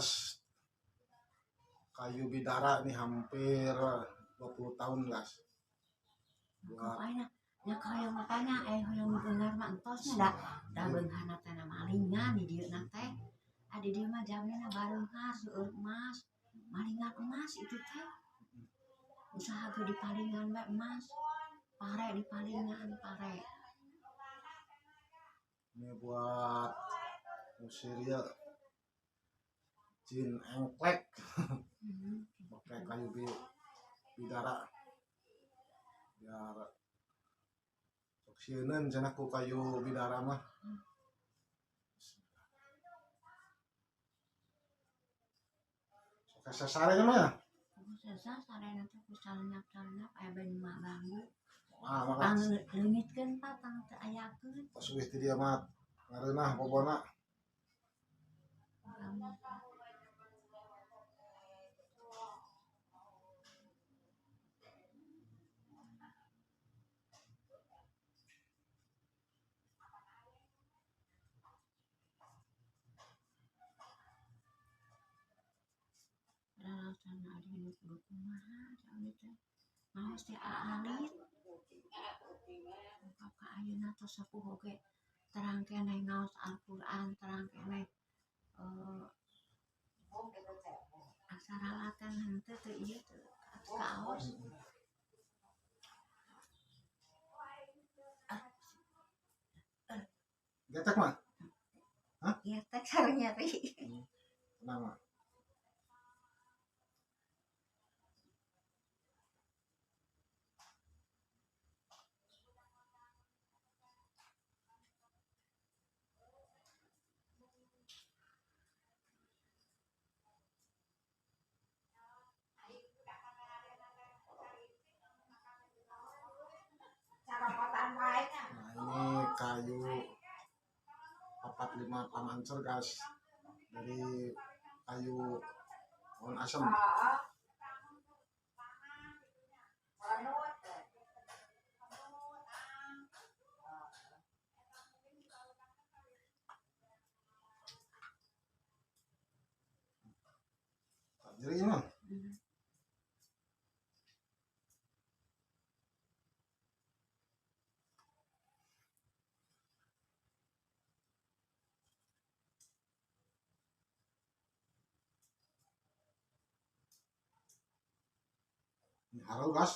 bekas kayu bidara nih hampir 20 tahun guys. Buat Nya hoyong makanya hoyong beunghar mah entosnya da da beungharna teh malingan di dieu na teh. Adi dieu mah jamina bareunghar seueur emas. Malingan emas itu teh. Usaha ge dipalingan bae emas. Pare dipalingan pare. Ini buat musir ya jin engklek. Pakai kayu bidara biar sok sieuneun cenah ku kayu bidara mah. Sok sasare mah ya. Sesa sarena teh ku salenyap-salenyap aya ben mah ganggu. Ah, maka leungitkeun Pak tang teu ayakeun. Pas wis di dieu mah ngareunah bobona. Rarasana adi nu kudu kumaha adi teh. Ngaos teh alit. Ungkap ka ayeuna tos sepuh oge terang keneh ngaos Al-Qur'an, terang keneh aksara laten henteu teu ieu teu kaos. Getek mah? Hah? Getek sareng nyeri. Tenang mah. Nah, ini kayu 45 pamancer guys, dari kayu pohon asem. Jadi ini mah. Halo guys,